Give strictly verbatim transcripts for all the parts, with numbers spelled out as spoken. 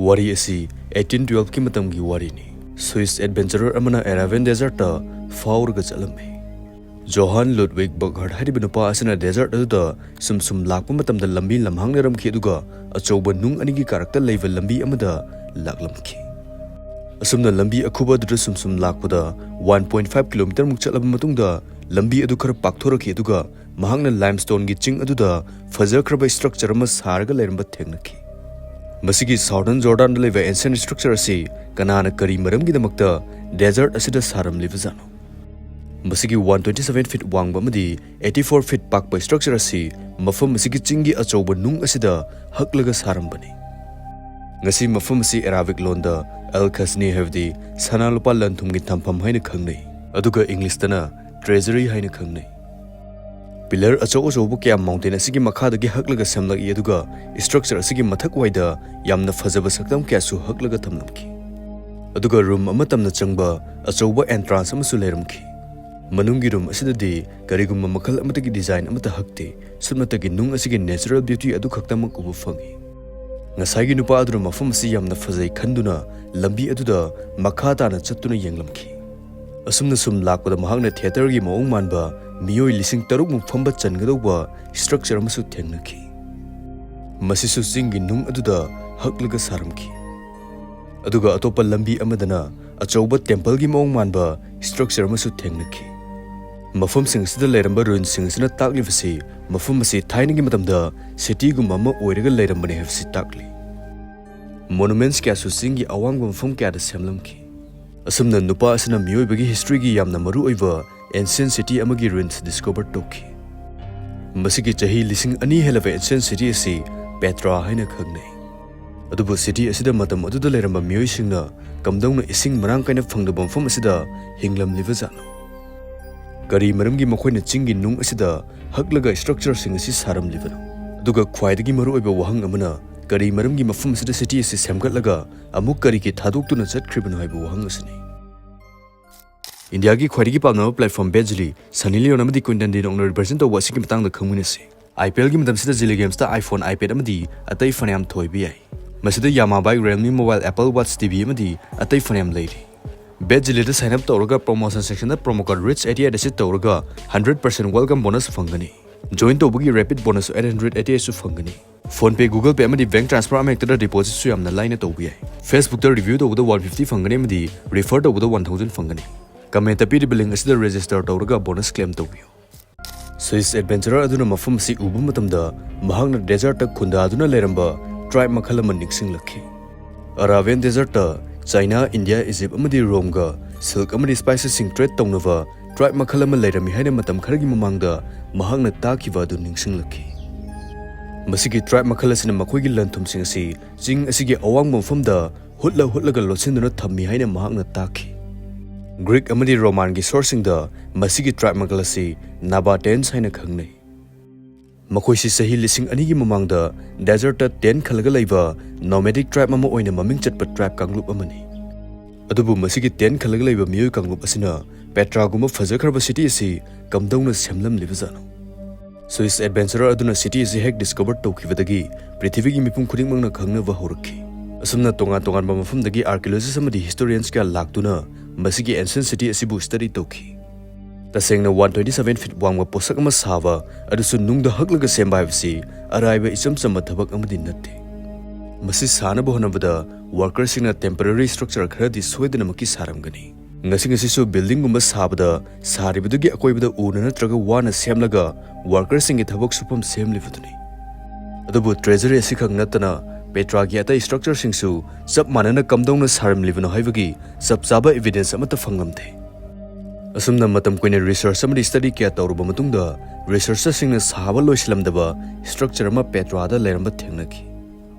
ꯋꯥꯔꯤ ꯑꯁꯤ eighteen twelve ꯀꯤ ꯃꯇꯝꯒꯤ ꯋꯥꯔꯤꯅꯤ꯫ Swiss adventurer ꯑꯃꯅ Arabian Desert ꯇ ꯐꯥꯎꯔꯒ ꯆꯠꯂꯝꯃꯤ꯫ Johann Ludwig Burckhardt ꯍꯥꯏꯔꯤꯕ ꯅꯨꯄꯥ ꯑꯁꯤꯅ desert ꯑꯗꯨꯗ ꯁꯨꯝ ꯁꯨꯝ ꯂꯥꯛꯄ ꯃꯇꯝꯗ ꯂꯝꯕꯤ ꯂꯝꯍꯥꯡꯅꯔꯝꯈꯤ, ꯑꯗꯨꯒ ꯑꯆꯧꯕ ꯅꯨꯡ ꯑꯅꯤꯒꯤ ꯀꯥꯔꯛꯇ ꯂꯩꯕ ꯂꯝꯕꯤ ꯑꯃꯗ ꯂꯥꯛꯂꯝꯈꯤ꯫ ꯑꯁꯨꯝꯅ ꯂꯝꯕꯤ ꯑꯈꯨꯕ ꯑꯗꯨꯗ ꯁꯨꯝ ꯁꯨꯝ ꯂꯥꯛꯄꯗ one point five kilometer ꯃꯨꯛ ꯆꯠꯂꯕ ꯃꯇꯨꯡꯗ ꯂꯝꯕꯤ ꯑꯗꯨ ꯈꯔ ꯄꯥꯛꯊꯣꯔꯛꯈꯤ, ꯑꯗꯨꯒ ꯃꯍꯥꯛꯅ limestone ꯒꯤ ꯆꯤꯡ ꯑꯗꯨꯗ ꯐꯖꯈ꯭ꯔꯕ structure ꯑꯃ ꯁꯥꯔꯒ ꯂꯩꯔꯝꯕ ꯊꯦꯡꯅꯈꯤ꯫ ꯃꯁꯤꯒꯤ Southern Jordan ꯗ ꯂꯩꯕ ancient structure ꯑꯁꯤ ꯀꯅꯥꯅ ꯀꯔꯤ ꯃꯔꯝꯒꯤꯗꯃꯛꯇ desert ꯑꯁꯤꯗ ꯁꯥꯔꯝꯂꯤꯕꯖꯥꯠꯅꯣ? ꯃꯁꯤꯒꯤ one twenty seven feet ꯋꯥꯡꯕ ꯑꯃꯗꯤ eighty four feet ꯄꯥꯛꯄ structure ꯑꯁꯤ ꯃꯐꯝ ꯑꯁꯤꯒꯤ ꯆꯤꯡꯒꯤ ꯑꯆꯧꯕ ꯅꯨꯡ ꯑꯁꯤꯗ ꯍꯛꯂꯒ ꯁꯥꯔꯝꯕꯅꯤ꯫ ꯉꯁꯤ ꯃꯐꯝ ꯑꯁꯤ Arabic ꯂꯣꯟꯗ Al Khazni, ꯍꯥꯏꯕꯗꯤ ꯁꯅꯥ ꯂꯨꯄꯥ ꯂꯟ ꯊꯨꯝꯒꯤ ꯊꯝꯐꯝ ꯍꯥꯏꯅ ꯈꯪꯅꯩ, ꯑꯗꯨꯒ English ꯇꯅ treasury ꯍꯥꯏꯅ ꯈꯪꯅꯩ꯫ Pillar ꯑꯆꯧ ꯑꯆꯧꯕ ꯀꯌꯥ mountain ꯑꯁꯤꯒꯤ ꯃꯈꯥꯗꯒꯤ ꯍꯛꯂꯒ ꯁꯦꯝꯂꯛꯏ, ꯑꯗꯨꯒ structure ꯑꯁꯤꯒꯤ ꯃꯊꯛ ꯋꯥꯏꯗ ꯌꯥꯝꯅ ꯐꯖꯕ ꯁꯛꯇꯝ ꯀꯌꯥꯁꯨ ꯍꯛꯂꯒ ꯊꯝꯂꯝꯈꯤ꯫ ꯑꯗꯨꯒ room ꯑꯃ ꯇꯝꯅ ꯆꯪꯕ ꯑꯆꯧꯕ entrance ꯑꯃꯁꯨ ꯂꯩꯔꯝꯈꯤ꯫ ꯃꯅꯨꯡꯒꯤ room ꯑꯁꯤꯗꯗꯤ ꯀꯔꯤꯒꯨꯝꯕ ꯃꯈꯜ ꯑꯃꯠꯇꯒꯤ design ꯑꯃꯠꯇ ꯍꯛꯇꯦ꯫ ꯁꯨꯞꯅꯇꯒꯤ ꯅꯨꯡ ꯑꯁꯤꯒꯤ natural beauty ꯑꯗꯨ ꯈꯛꯇꯃꯛ ꯎꯕ ꯐꯪꯏ꯫ ꯉꯁꯥꯏꯒꯤ ꯅꯨꯄꯥ ꯑꯗꯨꯅ ꯃꯐꯝ ꯑꯁꯤ ꯌꯥꯝꯅ ꯐꯖꯩ ꯈꯟꯗꯨꯅ ꯂꯝꯕꯤ ꯑꯗꯨꯗ ꯃꯈꯥ ꯇꯥꯅ ꯆꯠꯇꯨꯅ ꯌꯦꯡꯂꯝꯈꯤ꯫ ꯑꯁꯨꯝꯅ ꯁꯨꯝ ꯂꯥꯛꯄꯗ ꯃꯍꯥꯛꯅ theater ꯒꯤ ꯃꯑꯣꯡ ꯃꯥꯟꯕ ꯃꯤꯑꯣꯏ ꯂꯤꯁꯤꯡ ꯇꯔꯨꯛ ꯃꯨꯛ ꯐꯝꯕ ꯆꯟꯒꯗꯧꯕ structure ꯑꯃꯁꯨ ꯊꯦꯡꯅꯈꯤ꯫ ꯃꯁꯤꯁꯨ ꯆꯤꯡꯒꯤ ꯅꯨꯡ ꯑꯗꯨꯗ ꯍꯛꯂꯒ ꯁꯥꯔꯝꯈꯤ꯫ ꯑꯗꯨꯒ ꯑꯇꯣꯞꯄ ꯂꯝꯕꯤ ꯑꯃꯗꯅ ꯑꯆꯧꯕ temple ꯒꯤ ꯃꯑꯣꯡ ꯃꯥꯟꯕ structure ꯑꯃꯁꯨ ꯊꯦꯡꯅꯈꯤ꯫ ꯃꯐꯝꯁꯤꯡ ꯑꯁꯤꯗ ꯂꯩꯔꯝꯕ ruin ꯁꯤꯡ ꯑꯁꯤꯅ ꯇꯥꯛꯂꯤꯕꯁꯤ ꯃꯐꯝ ꯑꯁꯤ ꯊꯥꯏꯅꯒꯤ ꯃꯇꯝꯗ city ꯒꯨꯝꯕ ꯑꯃ ꯑꯣꯏꯔꯒ ꯂꯩꯔꯝꯕꯅꯤ ꯍꯥꯏꯕꯁꯤ ꯇꯥꯛꯂꯤ꯫ Monuments ꯀꯌꯥꯁꯨ ꯆꯤꯡꯒꯤ ꯑꯋꯥꯡꯕ ꯃꯐꯝ ꯀꯌꯥꯗ ꯁꯦꯝꯂꯝꯈꯤ꯫ ꯑꯁꯨꯝꯅ ꯅꯨꯄꯥ ꯑꯁꯤꯅ ꯃꯤꯑꯣꯏꯕꯒꯤ history ꯒꯤ ꯌꯥꯝꯅ ꯃꯔꯨ ꯑꯣꯏꯕ ancient city ꯑꯃꯒꯤ ruins discover ꯇꯧꯈꯤ꯫ ꯃꯁꯤꯒꯤ ꯆꯍꯤ ꯂꯤꯁꯤꯡ ꯑꯅꯤ ꯍꯦꯜꯂꯕ ancient city ꯑꯁꯤ Petra ꯍꯥꯏꯅ ꯈꯪꯅꯩ꯫ ꯑꯗꯨꯕꯨ city ꯑꯁꯤꯗ ꯃꯇꯝ ꯑꯗꯨꯗ ꯂꯩꯔꯝꯕ ꯃꯤꯑꯣꯏꯁꯤꯡꯅ ꯀꯝꯗꯧꯅ ꯏꯁꯤꯡ ꯃꯔꯥꯡ ꯀꯥꯏꯅ ꯐꯪꯗꯕ ꯃꯐꯝ ꯑꯁꯤꯗ ꯍꯤꯡꯂꯝꯂꯤꯕ ꯖꯥꯠꯅꯣ? ꯀꯔꯤ ꯃꯔꯝꯒꯤ ꯃꯈꯣꯏꯅ ꯆꯤꯡꯒꯤ ꯅꯨꯡ ꯑꯁꯤꯗ ꯍꯛꯂꯒ structure ꯁꯤꯡ ꯑꯁꯤ ꯁꯥꯔꯝꯂꯤꯕꯅꯣ? ꯑꯗꯨꯒ ꯈ꯭ꯋꯥꯏꯗꯒꯤ ꯃꯔꯨꯑꯣꯏꯕ ꯋꯥꯍꯪ ꯑꯃꯅ, ꯀꯔꯤ ꯃꯔꯝꯒꯤ ꯃꯐꯝ ꯑꯁꯤꯗ city ꯑꯁꯤ ꯁꯦꯝꯒꯠꯂꯒ ꯑꯃꯨꯛ ꯀꯔꯤꯒꯤ ꯊꯥꯗꯣꯛꯇꯨꯅ ꯆꯠꯈ꯭ꯔꯤꯕꯅꯣ ꯍꯥꯏꯕ ꯋꯥꯍꯪ ꯑꯁꯤꯅꯤ꯫ ꯏꯟꯗꯤꯌꯥꯒꯤ ꯈ꯭ꯋꯥꯏꯗꯒꯤ ꯄꯥꯝꯅꯕ platform ꯕꯦꯠ ꯖꯤꯂꯤ, ꯁꯟꯅꯤ ꯂꯤꯌꯣꯟ ꯑꯃꯗꯤ ꯀ꯭ꯋꯤꯟꯇꯟ ꯗꯤꯅꯣꯛꯅ represent ꯇꯧꯕ ꯑꯁꯤꯒꯤ ꯃꯇꯥꯡꯗ ꯈꯪꯃꯤꯟꯅꯁꯤ꯫ IPL ꯒꯤ ꯃꯇꯝꯁꯤꯗ Zilli Games ꯇ iPhone, iPad ꯑꯃꯗꯤ ꯑꯇꯩ ꯐꯅꯌꯥꯝ ꯊꯣꯏꯕ ꯌꯥꯏ꯫ ꯃꯁꯤꯗ Yamaha bike, Realme mobile, Apple Watch, T V ꯑꯃꯗꯤ ꯑꯇꯩ ꯐꯅꯌꯥꯝ ꯂꯩꯔꯤ꯫ Best Jellyꯗ sign up ꯇꯧꯔꯒ promotion sectionꯗ promo code rich eighty eight ꯑꯁꯤ ꯇꯧꯔꯒ hundred percent welcome bonus ꯐꯪꯒꯅꯤ꯫ Join ꯇꯧꯕꯒꯤ rapid bonus eight hundred eighty eight ꯁꯨ ꯐꯪꯒꯅꯤ꯫ PhonePe, Google Pay ꯑꯃꯗꯤ bank transfer ꯑꯃꯍꯦꯛꯇꯗ depositꯁꯨ ꯌꯥꯝꯅ ꯂꯥꯏꯅ ꯇꯧꯕ ꯌꯥꯏ꯫ Facebookꯇ review ꯇꯧꯕꯗ one fifty ꯐꯪꯒꯅꯤ ꯑꯃꯗꯤ refer ꯇꯧꯕꯗ one thousand ꯐꯪꯒꯅꯤ꯫ Commentꯇ ꯄꯤꯔꯤꯕ link ꯑꯁꯤꯗ register ꯇꯧꯔꯒ bonus claim ꯇꯧꯕꯤꯌꯨ꯫ Swiss adventurer ꯑꯗꯨꯅ ꯃꯐꯝ ꯑꯁꯤ ꯎꯕ ꯃꯇꯝꯗ ꯃꯍꯥꯛꯅ desertꯇ ꯈꯨꯟꯗꯥꯗꯨꯅ ꯂꯩꯔꯝꯕ tribe ꯃꯈꯜ ꯑꯃ ꯅꯤꯡꯁꯤꯡꯂꯛꯈꯤ꯫ Arabian desertꯇ China, India, Egypt ꯑꯃꯗꯤ Romeꯒ silk ꯑꯃꯗꯤ spicesꯁꯤꯡ trade ꯇꯧꯅꯕ tribe ꯃꯈꯜ ꯑꯃ ꯂꯩꯔꯝꯃꯤ ꯍꯥꯏꯅ ꯃꯇꯝ ꯈꯔꯒꯤ ꯃꯃꯥꯡꯗ ꯃꯍꯥꯛꯅ ꯇꯥꯈꯤꯕ ꯑꯗꯨ ꯅꯤꯡꯁꯤꯡꯂꯛꯈꯤ꯫ ꯃꯁꯤꯒꯤ tribe ꯃꯈꯜ ꯑꯁꯤꯅ ꯃꯈꯣꯏꯒꯤ ꯂꯟ-ꯊꯨꯝꯁꯤꯡ ꯑꯁꯤ ꯆꯤꯡ ꯑꯁꯤꯒꯤ ꯑꯋꯥꯡꯕ ꯃꯐꯝꯗ ꯍꯨꯠꯂ ꯍꯨꯠꯂꯒ ꯂꯣꯠꯁꯤꯟꯗꯨꯅ ꯊꯝꯃꯤ ꯍꯥꯏꯅ ꯃꯍꯥꯛꯅ ꯇꯥꯈꯤ꯫ Greek ꯑꯃꯗꯤ Romanꯒꯤ sourceꯁꯤꯡꯗ ꯃꯁꯤꯒꯤ tribe ꯃꯈꯜ ꯑꯁꯤ Nabateans ꯍꯥꯏꯅ ꯈꯪꯅꯩ꯫ ꯃꯈꯣꯏꯁꯤ ꯆꯍꯤ ꯂꯤꯁꯤꯡ ꯑꯅꯤꯒꯤ ꯃꯃꯥꯡꯗ desertꯇ tent ꯈꯜꯂꯒ ꯂꯩꯕ nomadic tribe ꯑꯃ ꯑꯣꯏꯅ ꯃꯃꯤꯡ ꯆꯠꯄ tribe ꯀꯥꯡꯂꯨꯞ ꯑꯃꯅꯤ꯫ ꯑꯗꯨꯕꯨ ꯃꯁꯤꯒꯤ tent ꯈꯜꯂꯒ ꯂꯩꯕ ꯃꯤꯑꯣꯏ ꯀꯥꯡꯂꯨꯞ ꯑꯁꯤꯅ Petraꯒꯨꯝꯕ ꯐꯖꯈ꯭ꯔꯕ city ꯑꯁꯤ ꯀꯝꯗꯧꯅ ꯁꯦꯝꯂꯝꯂꯤꯕꯖꯥꯠꯅꯣ? Swiss adventurer ꯑꯗꯨꯅ city ꯑꯁꯤ ꯍꯦꯛ discover ꯇꯧꯈꯤꯕꯗꯒꯤ ꯄ꯭ꯔꯤꯊꯤꯕꯤꯒꯤ ꯃꯤꯄꯨꯝ ꯈꯨꯗꯤꯡꯃꯛꯅ ꯈꯪꯅꯕ ꯍꯧꯔꯛꯈꯤ꯫ ꯑꯁꯨꯝꯅ ꯇꯣꯉꯥꯟ ꯇꯣꯉꯥꯟꯕ ꯃꯐꯝꯗꯒꯤ archaeologists ꯑꯃꯗꯤ historians ꯀꯌꯥ ꯂꯥꯛꯇꯨꯅ ꯃꯁꯤꯒꯤ ancient city ꯑꯁꯤꯕꯨ study ꯇꯧꯈꯤ꯫ ꯇꯁꯦꯡꯅ one twenty seven feet ꯋꯥꯡꯕ ꯄꯣꯠꯁꯛ ꯑꯃ ꯁꯥꯕ, ꯑꯗꯨꯁꯨ ꯅꯨꯡꯗ ꯍꯛꯂꯒ ꯁꯦꯝꯕ ꯍꯥꯏꯕꯁꯤ ꯑꯔꯥꯏꯕ ꯏꯆꯝ ꯆꯝꯕ ꯊꯕꯛ ꯑꯃꯗꯤ ꯅꯠꯇꯦ꯫ ꯃꯁꯤ ꯁꯥꯅꯕ ꯍꯣꯠꯅꯕꯗ workerꯁꯤꯡꯅ temporary structure ꯈꯔꯗꯤ ꯁꯣꯏꯗꯅꯃꯛꯀꯤ ꯁꯥꯔꯝꯒꯅꯤ꯫ ꯉꯁꯤ ꯉꯁꯤꯁꯨ buildingꯒꯨꯝꯕ ꯁꯥꯕꯗ ꯁꯥꯔꯤꯕꯗꯨꯒꯤ ꯑꯀꯣꯏꯕꯗ ꯎꯅ ꯅꯠꯇ꯭ꯔꯒ ꯋꯥꯅ ꯁꯦꯝꯂꯒ workerꯁꯤꯡꯒꯤ ꯊꯕꯛ ꯁꯨꯐꯝ ꯁꯦꯝꯂꯤꯕꯗꯨꯅꯤ꯫ ꯑꯗꯨꯕꯨ treasury ꯑꯁꯤꯈꯛ ꯅꯠꯇꯅ Petraꯒꯤ ꯑꯇꯩ structureꯁꯤꯡꯁꯨ ꯆꯞ ꯃꯥꯟꯅꯅ ꯀꯝꯗꯧꯅ ꯁꯥꯔꯝꯂꯤꯕꯅꯣ ꯍꯥꯏꯕꯒꯤ ꯆꯞ ꯆꯥꯕ evidence ꯑꯃꯠꯇ ꯐꯪꯂꯝꯗꯦ꯫ ꯑꯁꯨꯝꯅ ꯃꯇꯝ ꯀꯨꯏꯅ research ꯑꯃꯗꯤ study ꯀꯌꯥ ꯇꯧꯔꯕ ꯃꯇꯨꯡꯗ researcherꯁꯤꯡꯅ ꯁꯥꯕ ꯂꯣꯏꯁꯤꯜꯂꯝꯗꯕ structure ꯑꯃ Petraꯗ ꯂꯩꯔꯝꯕ ꯊꯦꯡꯅꯈꯤ꯫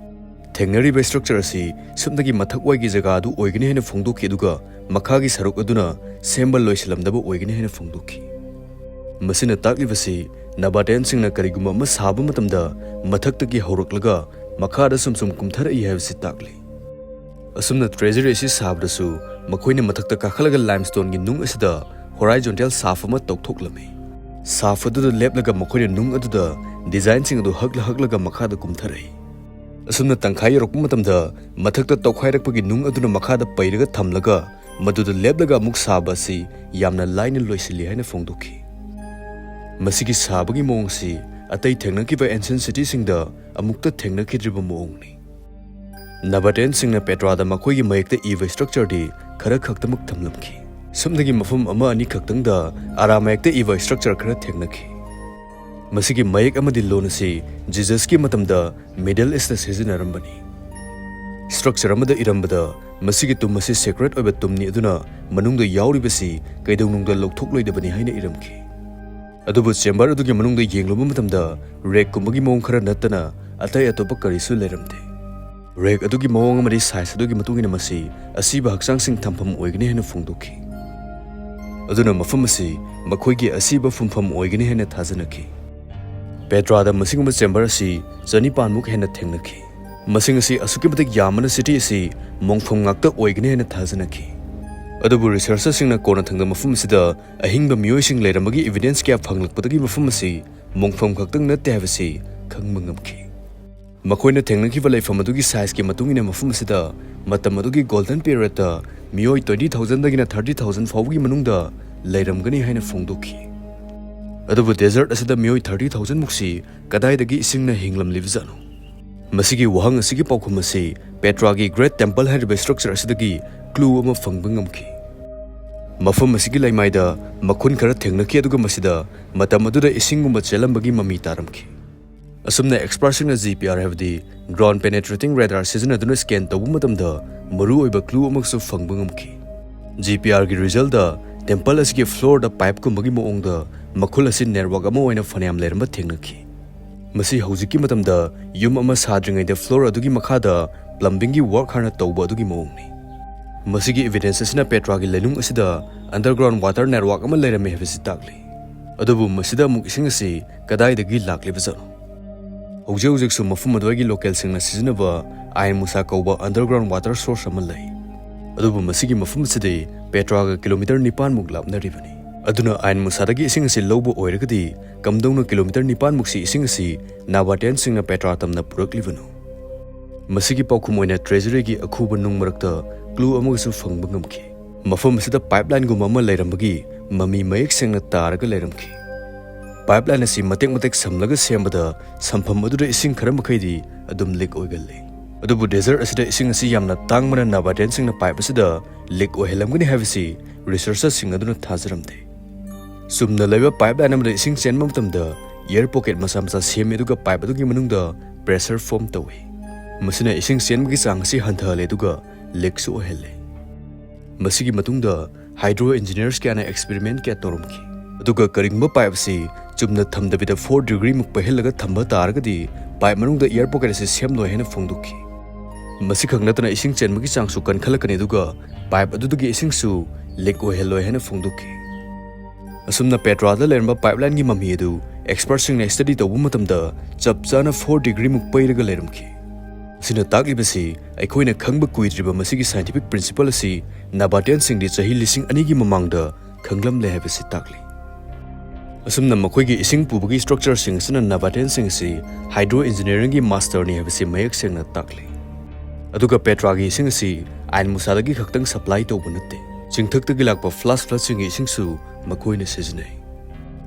ꯊꯦꯡꯅꯔꯤꯕ structure ꯑꯁꯤ ꯁꯨꯞꯅꯒꯤ ꯃꯊꯛꯋꯥꯏꯒꯤ ꯖꯒꯥ ꯑꯗꯨ ꯑꯣꯏꯒꯅꯤ ꯍꯥꯏꯅ ꯐꯣꯡꯗꯣꯛꯈꯤ, ꯑꯗꯨꯒ ꯃꯈꯥꯒꯤ ꯁꯔꯨꯛ ꯑꯗꯨꯅ ꯁꯦꯝꯕ ꯂꯣꯏꯁꯤꯜꯂꯝꯗꯕ ꯑꯣꯏꯒꯅꯤ ꯍꯥꯏꯅ ꯐꯣꯡꯗꯣꯛꯈꯤ꯫ ꯃꯁꯤꯅ ꯇꯥꯛꯂꯤꯕꯁꯤ Nabateanꯁꯤꯡꯅ ꯀꯔꯤꯒꯨꯝꯕ ꯑꯃ ꯁꯥꯕ ꯃꯇꯝꯗ ꯃꯊꯛꯇꯒꯤ ꯍꯧꯔꯛꯂꯒ ꯃꯈꯥꯗ ꯁꯨꯝ ꯁꯨꯝ ꯀꯨꯝꯊꯔꯛꯏ ꯍꯥꯏꯕꯁꯤ ꯇꯥꯛꯂꯤ꯫ ꯑꯁꯨꯝꯅ treasury ꯑꯁꯤ ꯁꯥꯕꯗꯁꯨ ꯃꯈꯣꯏꯅ ꯃꯊꯛꯇ ꯀꯥꯈꯠꯂꯒ limestoneꯒꯤ ꯅꯨꯡ ꯑꯁꯤꯗ horizontal shaft ꯑꯃ ꯇꯧꯊꯣꯛꯂꯝꯃꯤ꯫ Shaft ꯑꯗꯨꯗ ꯂꯦꯞꯂꯒ ꯃꯈꯣꯏꯅ ꯅꯨꯡ ꯑꯗꯨꯗ designꯁꯤꯡ ꯑꯗꯨ ꯍꯛꯂ ꯍꯛꯂꯒ ꯃꯈꯥꯗ ꯀꯨꯝꯊꯔꯛꯏ꯫ ꯑꯁꯨꯝꯅ ꯇꯪꯈꯥꯏ ꯌꯧꯔꯛꯄ ꯃꯇꯝꯗ ꯃꯊꯛꯇ ꯇꯧꯈꯥꯏꯔꯛꯄꯒꯤ ꯅꯨꯡ ꯑꯗꯨꯅ ꯃꯈꯥꯗ ꯄꯩꯔꯒ ꯊꯝꯂꯒ ꯃꯗꯨꯗ ꯂꯦꯞꯂꯒ ꯑꯃꯨꯛ ꯁꯥꯕ ꯑꯁꯤ ꯌꯥꯝꯅ ꯂꯥꯏꯅ ꯂꯣꯏꯁꯤꯜꯂꯤ ꯍꯥꯏꯅ ꯐꯣꯡꯗꯣꯛꯈꯤ꯫ ꯃꯁꯤꯒꯤ ꯁꯥꯕꯒꯤ ꯃꯑꯣꯡ ꯑꯁꯤ ꯑꯇꯩ ꯊꯦꯡꯅꯈꯤꯕ ancient cityꯁꯤꯡꯗ ꯑꯃꯨꯛꯇ ꯊꯦꯡꯅꯈꯤꯗ꯭ꯔꯤꯕ ꯃꯑꯣꯡꯅꯤ꯫ ꯅꯕꯥꯇꯦꯟꯁꯤꯡꯅ ꯄꯦꯇ꯭ꯔꯥꯗ ꯃꯈꯣꯏꯒꯤ ꯃꯌꯦꯛꯇ ꯏꯕ structureꯗꯤ ꯈꯔ ꯈꯛꯇꯃꯛ ꯊꯝꯂꯝꯈꯤ꯫ ꯁꯨꯞꯅꯒꯤ ꯃꯐꯝ ꯑꯃ ꯑꯅꯤ ꯈꯛꯇꯪꯗ ꯑꯔꯥ ꯃꯌꯦꯛꯇ ꯏꯕ structure ꯈꯔ ꯊꯦꯡꯅꯈꯤ꯫ ꯃꯁꯤꯒꯤ ꯃꯌꯦꯛ ꯑꯃꯗꯤ ꯂꯣꯟ ꯑꯁꯤ ꯖꯤꯖꯁꯀꯤ ꯃꯇꯝꯗ Middle Eastꯇ ꯁꯤꯖꯤꯟꯅꯔꯝꯕꯅꯤ꯫ Structure ꯑꯃꯗ ꯏꯔꯝꯕꯗ, "ꯃꯁꯤꯒꯤ ꯇꯨꯝ ꯑꯁꯤ sacred ꯑꯣꯏꯕ ꯇꯨꯝꯅꯤ, ꯑꯗꯨꯅ ꯃꯅꯨꯡꯗ ꯌꯥꯎꯔꯤꯕꯁꯤ ꯀꯩꯗꯧꯅꯨꯡꯗ ꯂꯧꯊꯣꯛꯂꯣꯏꯗꯕꯅꯤ" ꯍꯥꯏꯅ ꯏꯔꯝꯈꯤ꯫ ꯑꯗꯨꯕꯨ chamber ꯑꯗꯨꯒꯤ ꯃꯅꯨꯡꯗ ꯌꯦꯡꯂꯨꯕ ꯃꯇꯝꯗ rackꯀꯨꯝꯕꯒꯤ ꯃꯑꯣꯡ ꯈꯔ ꯅꯠꯇꯅ ꯑꯇꯩ ꯑꯇꯣꯞꯄ ꯀꯔꯤꯁꯨ ꯂꯩꯔꯝꯗꯦ꯫ Rack ꯑꯗꯨꯒꯤ ꯃꯑꯣꯡ ꯑꯃꯗꯤ size ꯑꯗꯨꯒꯤ ꯃꯇꯨꯡ ꯏꯟꯅ ꯃꯁꯤ ꯑꯁꯤꯕ ꯍꯛꯆꯥꯡꯁꯤꯡ ꯊꯝꯐꯝ ꯑꯣꯏꯒꯅꯤ ꯍꯥꯏꯅ ꯐꯣꯡꯗꯣꯛꯈꯤ꯫ ꯑꯗꯨꯅ ꯃꯐꯝ ꯑꯁꯤ ꯃꯈꯣꯏꯒꯤ ꯑꯁꯤꯕ ꯐꯨꯝꯐꯝ ꯑꯣꯏꯒꯅꯤ ꯍꯥꯏꯅ ꯊꯥꯖꯅꯈꯤ꯫ ꯄꯦꯇ꯭ꯔꯥꯗ ꯃꯁꯤꯒꯨꯝꯕ chamber ꯑꯁꯤ ꯆꯅꯤꯄꯥꯟꯃꯨꯛ ꯍꯦꯟꯅ ꯊꯦꯡꯅꯈꯤ꯫ ꯃꯁꯤꯡ ꯑꯁꯤ ꯑꯁꯨꯛꯀꯤ ꯃꯇꯤꯛ ꯌꯥꯝꯕꯅ city ꯑꯁꯤ ꯃꯣꯡꯐꯝ ꯉꯥꯛꯇ ꯑꯣꯏꯒꯅꯤ ꯍꯥꯏꯅ ꯊꯥꯖꯅꯈꯤ꯫ ꯑꯗꯨꯕꯨ researcherꯁꯤꯡꯅ ꯀꯣꯟꯅꯊꯪꯗ ꯃꯐꯝ ꯑꯁꯤꯗ ꯑꯍꯤꯡꯕ ꯃꯤꯑꯣꯏꯁꯤꯡ ꯂꯩꯔꯝꯕꯒꯤ evidence ꯀꯌꯥ ꯐꯪꯂꯛꯄꯗꯒꯤ ꯃꯐꯝ ꯑꯁꯤ ꯃꯣꯡꯐꯝ ꯈꯛꯇꯪ ꯅꯠꯇꯦ ꯍꯥꯏꯕꯁꯤ ꯈꯪꯕ ꯉꯝꯈꯤ꯫ ꯃꯈꯣꯏꯅ ꯊꯦꯡꯅꯈꯤꯕ ꯂꯩꯐꯝ ꯑꯗꯨꯒꯤ sizeꯀꯤ ꯃꯇꯨꯡ ꯏꯟꯅ ꯃꯐꯝ ꯑꯁꯤꯗ ꯃꯇꯝ ꯑꯗꯨꯒꯤ golden periodꯇ ꯃꯤꯑꯣꯏ twenty thousandꯗꯒꯤꯅ thirty thousand ꯐꯥꯎꯕꯒꯤ ꯃꯅꯨꯡꯗ ꯂꯩꯔꯝꯒꯅꯤ ꯍꯥꯏꯅ ꯐꯣꯡꯗꯣꯛꯈꯤ꯫ ꯑꯗꯨꯕꯨ desert ꯑꯁꯤꯗ ꯃꯤꯑꯣꯏ thirty thousandꯃꯨꯛꯁꯤ ꯀꯗꯥꯏꯗꯒꯤ ꯏꯁꯤꯡꯅ ꯍꯤꯡꯂꯝꯂꯤꯕꯖꯥꯠꯅꯣ? ꯃꯁꯤꯒꯤ ꯋꯥꯍꯪ ꯑꯁꯤꯒꯤ ꯄꯥꯎꯈꯨꯝ ꯑꯁꯤ ꯄꯦꯇ꯭ꯔꯥꯒꯤ Great Temple ꯍꯥꯏꯔꯤꯕ structure ꯑꯁꯤꯗꯒꯤ clue ꯑꯃ ꯐꯪꯕ ꯉꯝꯈꯤ꯫ ꯃꯐꯝ ꯑꯁꯤꯒꯤ ꯂꯩꯃꯥꯏꯗ ꯃꯈꯨꯟ ꯈꯔ ꯊꯦꯡꯅꯈꯤ, ꯑꯗꯨꯒ ꯃꯁꯤꯗ ꯃꯇꯝ ꯑꯗꯨꯗ ꯏꯁꯤꯡꯒꯨꯝꯕ ꯆꯦꯜꯂꯝꯕꯒꯤ ꯃꯃꯤ ꯇꯥꯔꯝꯈꯤ꯫ ꯑꯁꯨꯝꯅ expertꯁꯤꯡꯅ GPR ꯍꯥꯏꯕꯗꯤ Ground Penetrating Radar ꯁꯤꯖꯤꯟꯅꯗꯨꯅ scan ꯇꯧꯕ ꯃꯇꯝꯗ ꯃꯔꯨꯑꯣꯏꯕ clue ꯑꯃꯁꯨ ꯐꯪꯕ ꯉꯝꯈꯤ꯫ GPRꯒꯤ resultꯇ temple ꯑꯁꯤꯒꯤ floorꯗ pipeꯀꯨꯝꯕꯒꯤ ꯃꯑꯣꯡꯗ ꯃꯈꯨꯜ ꯑꯁꯤ network ꯑꯃ ꯑꯣꯏꯅ ꯐꯅꯌꯥꯝ ꯂꯩꯔꯝꯕ ꯊꯦꯡꯅꯈꯤ꯫ ꯃꯁꯤ ꯍꯧꯖꯤꯛꯀꯤ ꯃꯇꯝꯗ ꯌꯨꯝ ꯑꯃ ꯁꯥꯗ꯭ꯔꯤꯉꯩꯗ floor ꯑꯗꯨꯒꯤ ꯃꯈꯥꯗ plumbingꯒꯤ work ꯍꯥꯟꯅ ꯇꯧꯕ ꯑꯗꯨꯒꯤ ꯃꯑꯣꯡꯅꯤ꯫ ꯃꯁꯤꯒꯤ evidence ꯑꯁꯤꯅ ꯄꯦꯇ꯭ꯔꯥꯒꯤ ꯂꯩꯅꯨꯡ ꯑꯁꯤꯗ underground water network ꯑꯃ ꯂꯩꯔꯝꯃꯤ ꯍꯥꯏꯕꯁꯤ ꯇꯥꯛꯂꯤ꯫ ꯑꯗꯨꯕꯨ ꯃꯁꯤꯗ ꯑꯃꯨꯛ ꯏꯁꯤꯡ ꯑꯁꯤ ꯀꯗꯥꯏꯗꯒꯤ ꯂꯥꯛꯂꯤꯕꯖꯥꯠꯅꯣ? ꯍꯧꯖꯤꯛ ꯍꯧꯖꯤꯛꯁꯨ ꯃꯐꯝ ꯑꯗꯨꯋꯥꯏꯒꯤ localꯁꯤꯡꯅ ꯁꯤꯖꯤꯟꯅꯕ ꯑꯥꯏꯟ ꯃꯨꯁꯥ ꯀꯧꯕ underground water source ꯑꯃ ꯂꯩ꯫ ꯑꯗꯨꯕꯨ ꯃꯁꯤꯒꯤ ꯃꯐꯝ ꯑꯁꯤꯗꯤ ꯄꯦꯇ꯭ꯔꯥꯒ kilometre ꯅꯤꯄꯥꯟꯃꯨꯛ ꯂꯥꯞꯅꯔꯤꯕꯅꯤ꯫ ꯑꯗꯨꯅ ꯑꯥꯏꯟ ꯃꯨꯁꯥꯗꯒꯤ ꯏꯁꯤꯡ ꯑꯁꯤ ꯂꯧꯕ ꯑꯣꯏꯔꯒꯗꯤ ꯀꯝꯗꯧꯅ kilometre ꯅꯤꯄꯥꯟꯃꯨꯛꯁꯤ ꯏꯁꯤꯡ ꯑꯁꯤ ꯅꯕꯥꯇꯦꯟꯁꯤꯡꯅ ꯄꯦꯇ꯭ꯔꯥ ꯇꯝꯅ ꯄꯨꯔꯛꯂꯤꯕꯅꯣ? ꯃꯁꯤꯒꯤ ꯄꯥꯎꯈꯨꯝ ꯑꯣꯏꯅ ꯇ꯭ꯔꯦꯖꯔꯤꯒꯤ ꯑꯈꯨꯕ ꯅꯨꯡ ꯃꯔꯛꯇ ꯀ꯭ꯂꯨ ꯑꯃꯒꯁꯨ ꯐꯪꯕ ꯉꯝꯈꯤ꯫ ꯃꯐꯝ ꯑꯁꯤꯗ ꯄꯥꯏꯞꯂꯥꯏꯟꯒꯨꯝꯕ ꯑꯃ ꯂꯩꯔꯝꯕꯒꯤ ꯃꯃꯤ ꯃꯌꯦꯛ ꯁꯦꯡꯅ ꯇꯥꯔꯒ ꯂꯩꯔꯝꯈꯤ꯫ ꯄꯥꯏꯞꯂꯥꯏꯟ ꯑꯁꯤ ꯃꯇꯦꯛ ꯃꯇꯦꯛ ꯁꯝꯂꯒ ꯁꯦꯝꯕꯗ ꯁꯝꯐꯝ ꯑꯗꯨꯗ ꯏꯁꯤꯡ ꯈꯔ ꯃꯈꯩꯗꯤ ꯑꯗꯨꯝ ꯂꯤꯛ ꯑꯣꯏꯒꯜꯂꯤ꯫ ꯑꯗꯨꯕꯨ ꯗꯦꯖꯔꯠ ꯑꯁꯤꯗ ꯏꯁꯤꯡ ꯑꯁꯤ ꯌꯥꯝꯅ ꯇꯥꯡꯕꯅ ꯅꯥꯕꯥꯇꯦꯟꯁꯤꯡꯅ ꯄꯥꯏꯞ ꯑꯁꯤꯗ ꯂꯤꯛ ꯑꯣꯏꯍꯜꯂꯝꯒꯅꯤ ꯍꯥꯏꯕꯁꯤ ꯔꯤꯁꯔꯆꯔꯁꯤꯡ ꯑꯗꯨꯅ ꯊꯥꯖꯔꯝꯗꯦ꯫ ꯆꯨꯝꯅ ꯂꯩꯕ ꯄꯥꯏꯞꯂꯥꯏꯟ ꯑꯃꯗ ꯏꯁꯤꯡ ꯆꯦꯟꯕ ꯃꯇꯝꯗ ꯑꯦꯌꯔ ꯄꯣꯀꯦꯠ ꯃꯆꯥ ꯃꯆꯥ ꯁꯦꯝꯃꯤ, ꯑꯗꯨꯒ ꯄꯥꯏꯞ ꯑꯗꯨꯒꯤ ꯃꯅꯨꯡꯗ ꯄ꯭ꯔꯦꯁꯔ ꯐꯣꯝ ꯇꯧꯏ꯫ ꯃꯁꯤꯅ ꯏꯁꯤꯡ ꯆꯦꯟꯕꯒꯤ ꯆꯥꯡ ꯑꯁꯤ ꯍꯟꯊꯍꯜꯂꯦ ꯑꯗꯨꯒ ꯂꯤꯛꯁꯨ ꯑꯣꯏꯍꯜꯂꯦ꯫ ꯃꯁꯤꯒꯤ ꯃꯇꯨꯡꯗ ꯍꯥꯏꯗ꯭ꯔꯣ ꯏꯟꯖꯤꯅꯤꯌꯔꯁ ꯀꯌꯥꯅ ꯑꯦꯛꯁꯄꯦꯔꯤꯃꯦꯟꯠ ꯀꯌꯥ ꯇꯧꯔꯝꯈꯤ, ꯑꯗꯨꯒ ꯀꯔꯤꯒꯨꯝꯕ ꯄꯥꯏꯞ ꯑꯁꯤ ꯆꯨꯝꯅ ꯊꯝꯗꯕꯤꯗ ꯐꯣꯔ ꯗꯤꯒ꯭ꯔꯤꯃꯨꯛ ꯄꯩꯍꯜꯂꯒ ꯊꯝꯕ ꯇꯥꯔꯒꯗꯤ ꯄꯥꯏꯞ ꯃꯅꯨꯡꯗ ꯑꯦꯌꯔ ꯄꯣꯀꯦꯠ ꯑꯁꯤ ꯁꯦꯝꯂꯣꯏ ꯍꯥꯏꯅ ꯐꯣꯡꯗꯣꯛꯈꯤ꯫ ꯃꯁꯤꯈꯛ ꯅꯠꯇꯅ ꯏꯁꯤꯡ ꯆꯦꯟꯕꯒꯤ ꯆꯥꯡꯁꯨ ꯀꯟꯈꯠꯂꯛꯀꯅꯤ, ꯑꯗꯨꯒ ꯄꯥꯏꯞ ꯑꯗꯨꯗꯒꯤ ꯏꯁꯤꯡꯁꯨ ꯂꯤꯛ ꯑꯣꯏꯍꯜꯂꯣꯏ ꯍꯥꯏꯅ ꯐꯣꯡꯗꯣꯛꯈꯤ꯫ ꯑꯁꯨꯝꯅ ꯄꯦꯇ꯭ꯔꯥꯗ ꯂꯩꯔꯝꯕ ꯄꯥꯏꯞꯂꯥꯏꯟꯒꯤ ꯃꯃꯤ ꯑꯗꯨ ꯑꯦꯛꯁꯄꯔꯠꯁꯤꯡꯅ ꯁ꯭ꯇꯗꯤ ꯇꯧꯕ ꯃꯇꯝꯗ ꯆꯞ ꯆꯥꯅ ꯐꯣꯔ ꯗꯤꯒ꯭ꯔꯤꯃꯨꯛ ꯄꯩꯔꯒ ꯂꯩꯔꯝꯈꯤ꯫ ꯑꯁꯤꯅ ꯇꯥꯛꯂꯤꯕꯁꯤ ꯑꯩꯈꯣꯏꯅ ꯈꯪꯕ ꯀꯨꯏꯗ꯭ꯔꯤꯕ ꯃꯁꯤꯒꯤ ꯁꯥꯏꯟꯇꯤꯐꯤꯛ ꯄ꯭ꯔꯤꯟꯁꯤꯄꯜ ꯑꯁꯤ ꯅꯥꯕꯥꯇꯦꯟꯁꯤꯡꯗꯤ ꯆꯍꯤ ꯂꯤꯁꯤꯡ ꯑꯅꯤꯒꯤ ꯃꯃꯥꯡꯗ ꯈꯪꯂꯝꯂꯦ ꯍꯥꯏꯕꯁꯤ ꯇꯥꯛꯂꯤ꯫ ꯑꯁꯨꯝꯅ ꯃꯈꯣꯏꯒꯤ ꯏꯁꯤꯡ ꯄꯨꯕꯒꯤ ꯁ꯭ꯇ꯭ꯔꯛꯆꯔꯁꯤꯡ ꯑꯁꯤꯅ ꯅꯥꯕꯥꯇꯦꯟꯁꯤꯡ ꯑꯁꯤ ꯍꯥꯏꯗ꯭ꯔꯣ ꯏꯟꯖꯤꯅꯤꯌꯔꯤꯡꯒꯤ ꯃꯥꯁꯇꯔꯅꯤ ꯍꯥꯏꯕꯁꯤ ꯃꯌꯦꯛ ꯁꯦꯡꯅ ꯇꯥꯛꯂꯤ꯫ ꯑꯗꯨꯒ ꯄꯦꯇ꯭ꯔꯥꯒꯤ ꯏꯁꯤꯡ ꯑꯁꯤ ꯑꯥꯏꯟ ꯃꯨꯁꯥꯗꯒꯤ ꯈꯛꯇꯪ ꯁꯄ꯭ꯂꯥꯏ ꯇꯧꯕ ꯅꯠꯇꯦ, ꯆꯤꯡꯊꯛꯇꯒꯤ ꯂꯥꯛꯄ ꯐ꯭ꯂꯥꯁ ꯐ꯭ꯂꯗꯁꯤꯡꯒꯤ ꯏꯁꯤꯡꯁꯨ ꯃꯈꯣꯏꯅ ꯁꯤꯖꯤꯟꯅꯩ꯫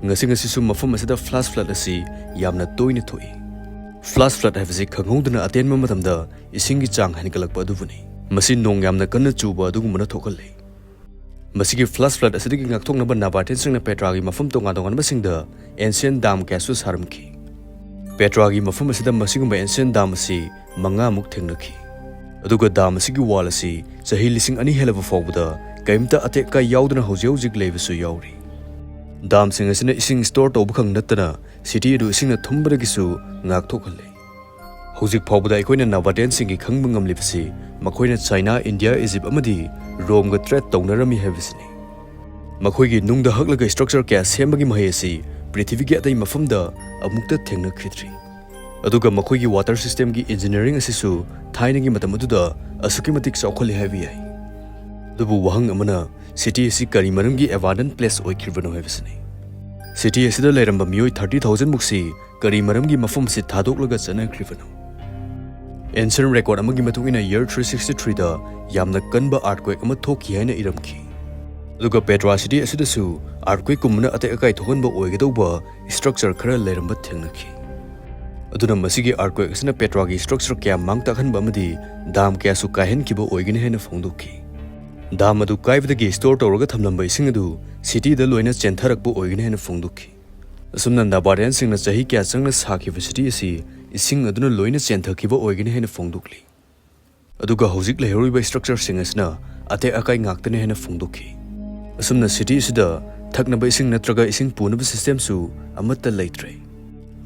ꯉꯁꯤ ꯉꯁꯤꯁꯨ ꯃꯐꯝ ꯑꯁꯤꯗ ꯐ꯭ꯂꯥꯁ ꯐ꯭ꯂꯗ ꯑꯁꯤ ꯌꯥꯝꯅ ꯇꯣꯏꯅ ꯊꯣꯛꯏ꯫ ꯐ꯭ꯂꯥꯁ ꯐ꯭ꯂꯗ ꯍꯥꯏꯕꯁꯤ ꯈꯪꯍꯧꯗꯅ ꯑꯇꯦꯟꯕ ꯃꯇꯝꯗ ꯏꯁꯤꯡꯒꯤ ꯆꯥꯡ ꯍꯦꯟꯒꯠꯂꯛꯄ ꯑꯗꯨꯕꯨꯅꯤ꯫ ꯃꯁꯤ ꯅꯣꯡ ꯌꯥꯝꯅ ꯀꯟꯅ ꯆꯨꯕ ꯑꯗꯨꯒꯨꯝꯕꯅ ꯊꯣꯛꯍꯜꯂꯤ꯫ ꯃꯁꯤꯒꯤ ꯐ꯭ꯂꯥꯁ ꯐ꯭ꯂꯗ ꯑꯁꯤꯗꯒꯤ ꯉꯥꯛꯊꯣꯛꯅꯕ ꯅꯥꯕꯥꯇꯦꯟꯁꯤꯡꯅ ꯄꯦꯇ꯭ꯔꯥꯒꯤ ꯃꯐꯝ ꯇꯣꯉꯥꯟ ꯇꯣꯉꯥꯟꯕꯁꯤꯡꯗ ꯑꯦꯟꯁꯤꯌꯟ ꯗꯥꯝ ꯀꯌꯥꯁꯨ ꯁꯥꯔꯝꯈꯤ꯫ ꯄꯦꯇ꯭ꯔꯥꯒꯤ ꯃꯐꯝ ꯑꯁꯤꯗ ꯃꯁꯤꯒꯨꯝꯕ ꯑꯦꯟꯁꯤꯌꯟ ꯗꯥꯝ ꯑꯁꯤ ꯃꯉꯥꯃꯨꯛ ꯊꯦꯡꯅꯈꯤ꯫ ꯑꯗꯨꯒ ꯗꯥꯝ ꯑꯁꯤꯒꯤ ꯋꯥꯜ ꯑꯁꯤ ꯆꯍꯤ ꯂꯤꯁꯤꯡ ꯑꯅꯤ ꯍꯦꯜꯂꯕ ꯐꯥꯎꯕꯗ ꯀꯔꯤꯝꯇ ꯑꯇꯦꯛ ꯑꯀꯥꯏ ꯌꯥꯎꯗꯅ ꯍꯧꯖꯤꯛ ꯍꯧꯖꯤꯛ ꯂꯩꯕꯁꯨ ꯌꯥꯎꯔꯤ꯫ ꯗꯥꯝꯁꯤꯡ ꯑꯁꯤꯅ ꯏꯁꯤꯡ ꯁ꯭ꯇꯣꯔ ꯇꯧꯕ ꯈꯛ ꯅꯠꯇꯅ ꯁꯤꯇꯤ ꯑꯗꯨ ꯏꯁꯤꯡꯅ ꯊꯨꯝꯕꯗꯒꯤꯁꯨ ꯉꯥꯛꯊꯣꯛꯍꯜꯂꯤ꯫ ꯍꯧꯖꯤꯛ ꯐꯥꯎꯕꯗ ꯑꯩꯈꯣꯏꯅ ꯅꯥꯕꯥꯇꯦꯟꯁꯤꯡꯒꯤ ꯈꯪꯕ ꯉꯝꯂꯤꯕꯁꯤ ꯃꯈꯣꯏꯅ ꯆꯥꯏꯅꯥ, ꯏꯟꯗꯤꯌꯥ, ꯏꯖꯤꯞ ꯑꯃꯗꯤ ꯔꯣꯝꯒ ꯇ꯭ꯔꯦꯗ ꯇꯧꯅꯔꯝꯃꯤ ꯍꯥꯏꯕꯁꯤꯅꯤ꯫ ꯃꯈꯣꯏꯒꯤ ꯅꯨꯡꯗ ꯍꯛꯂꯒ ꯁ꯭ꯇ꯭ꯔꯛꯆꯔ ꯀꯌꯥ ꯁꯦꯝꯕꯒꯤ ꯃꯍꯩ ꯑꯁꯤ ꯄ꯭ꯔꯤꯊꯤꯕꯤꯒꯤ ꯑꯇꯩ ꯃꯐꯝꯗ ꯑꯃꯨꯛꯇ ꯊꯦꯡꯅꯈꯤꯗ꯭ꯔꯤ꯫ ꯑꯗꯨꯒ ꯃꯈꯣꯏꯒꯤ ꯋꯥꯇꯔ ꯁꯤꯁꯇꯦꯝꯒꯤ ꯏꯟꯖꯤꯅꯤꯌꯔꯤꯡ ꯑꯁꯤꯁꯨ ꯊꯥꯏꯅꯒꯤ ꯃꯇꯝ ꯑꯗꯨꯗ ꯑꯁꯨꯛꯀꯤ ꯃꯇꯤꯛ ꯆꯥꯎꯈꯠꯂꯤ ꯍꯥꯏꯕ ꯌꯥꯏ꯫ ꯑꯗꯨꯕꯨ ꯋꯥꯍꯪ ꯑꯃꯅ, ꯁꯤꯇꯤ ꯑꯁꯤ ꯀꯔꯤ ꯃꯔꯝꯒꯤ ꯑꯦꯕꯥꯟꯗꯟ ꯄ꯭ꯂꯦꯁ ꯑꯣꯏꯈ꯭ꯔꯤꯕꯅꯣ ꯍꯥꯏꯕꯁꯤꯅꯤ꯫ ꯁꯤꯇꯤ ꯑꯁꯤꯗ ꯂꯩꯔꯝꯕ ꯃꯤꯑꯣꯏ ꯊꯥꯔꯇꯤ ꯊꯥꯎꯖꯟ ꯃꯨꯛꯁꯤ ꯀꯔꯤ ꯃꯔꯝꯒꯤ ꯃꯐꯝ ꯑꯁꯤ ꯊꯥꯗꯣꯛꯂꯒ ꯆꯠꯅꯈ꯭ꯔꯤꯕꯅꯣ? Ancient record ꯑꯃꯒꯤ ꯃꯇꯨꯡ ꯏꯟꯅ year three sixty three ꯗ ꯌꯥꯝꯅ ꯀꯟꯕ earthquake ꯑꯃ ꯊꯣꯛꯈꯤ ꯍꯥꯏꯅ ꯏꯔꯝꯈꯤ꯫ ꯑꯗꯨꯒ Petra city ꯑꯁꯤꯗꯁꯨ earthquake ꯀꯨꯝꯕꯅ ꯑꯇꯦꯛ ꯑꯀꯥꯏ ꯊꯣꯛꯍꯟꯕ ꯑꯣꯏꯒꯗꯧꯕ structure ꯈꯔ ꯂꯩꯔꯝꯕ ꯊꯦꯡꯅꯈꯤ꯫ ꯑꯗꯨꯅ ꯃꯁꯤꯒꯤ earthquake ꯑꯁꯤꯅ Petra ꯒꯤ structure ꯀꯌꯥ ꯃꯥꯡ ꯇꯥꯛꯍꯟꯕ ꯑꯃꯗꯤ dam ꯀꯌꯥꯁꯨ ꯀꯥꯏꯍꯟꯈꯤꯕ ꯑꯣꯏꯒꯅꯤ ꯍꯥꯏꯅ ꯐꯣꯡꯗꯣꯛꯈꯤ꯫ Dam ꯑꯗꯨ ꯀꯥꯏꯕꯗꯒꯤ store ꯇꯧꯔꯒ ꯊꯝꯂꯝꯕ ꯏꯁꯤꯡ ꯑꯗꯨ city ꯗ ꯂꯣꯏꯅ ꯆꯦꯟꯊꯔꯛꯄ ꯑꯣꯏꯒꯅꯤ ꯍꯥꯏꯅ ꯐꯣꯡꯗꯣꯛꯈꯤ꯫ ꯑꯁꯨꯝꯅ Nabataean ꯁꯤꯡꯅ ꯆꯍꯤ ꯀꯌꯥ ꯆꯪꯅ ꯁꯥꯈꯤꯕ city ꯑꯁꯤ ꯏꯁꯤꯡ ꯑꯗꯨꯅ ꯂꯣꯏꯅ ꯆꯦꯟꯊꯈꯤꯕ ꯑꯣꯏꯒꯅꯤ ꯍꯥꯏꯅ ꯐꯣꯡꯗꯣꯛꯂꯤ꯫ ꯑꯗꯨꯒ ꯍꯧꯖꯤꯛ ꯂꯩꯍꯧꯔꯤꯕ structure ꯁꯤꯡ ꯑꯁꯤꯅ ꯑꯇꯦꯛ ꯑꯀꯥꯏ ꯉꯥꯛꯇꯅꯤ ꯍꯥꯏꯅ ꯐꯣꯡꯗꯣꯛꯈꯤ꯫ ꯑꯁꯨꯝꯅ city ꯑꯁꯤꯗ ꯊꯛꯅꯕ ꯏꯁꯤꯡ ꯅꯠꯇ꯭ꯔꯒ ꯏꯁꯤꯡ ꯄꯨꯅꯕ system ꯁꯨ ꯑꯃꯠꯇ ꯂꯩꯇ꯭ꯔꯦ꯫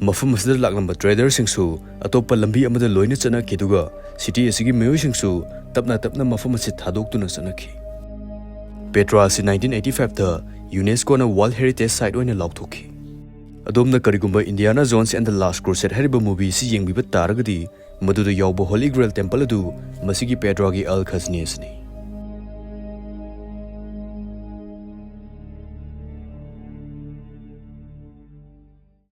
ꯃꯐꯝ ꯑꯁꯤꯗ ꯂꯥꯛꯂꯝꯕ trader ꯁꯤꯡꯁꯨ ꯑꯇꯣꯞꯄ ꯂꯝꯕꯤ ꯑꯃꯗ ꯂꯣꯏꯅ ꯆꯠꯅꯈꯤ, ꯑꯗꯨꯒ city ꯑꯁꯤꯒꯤ ꯃꯤꯑꯣꯏꯁꯤꯡꯁꯨ ꯇꯞꯅ ꯇꯞꯅ ꯃꯐꯝ ꯑꯁꯤ ꯊꯥꯗꯣꯛꯇꯨꯅ ꯆꯠꯅꯈꯤ꯫ Petra ꯑꯁꯤ nineteen eighty five ꯗ UNESCO ꯅ World Heritage Site ꯑꯣꯏꯅ ꯂꯥꯎꯊꯣꯛꯈꯤ꯫ ꯑꯗꯣꯝꯅ ꯀꯔꯤꯒꯨꯝꯕ Indiana Jones and the Last Crusade ꯍꯥꯏꯔꯤꯕ movie ꯑꯁꯤ ꯌꯦꯡꯕꯤꯕ ꯇꯥꯔꯒꯗꯤ, ꯃꯗꯨꯗ ꯌꯥꯎꯕ Holy Grail temple ꯑꯗꯨ ꯃꯁꯤꯒꯤ Petra ꯒꯤ Al Khazni ꯑꯁꯤꯅꯤ꯫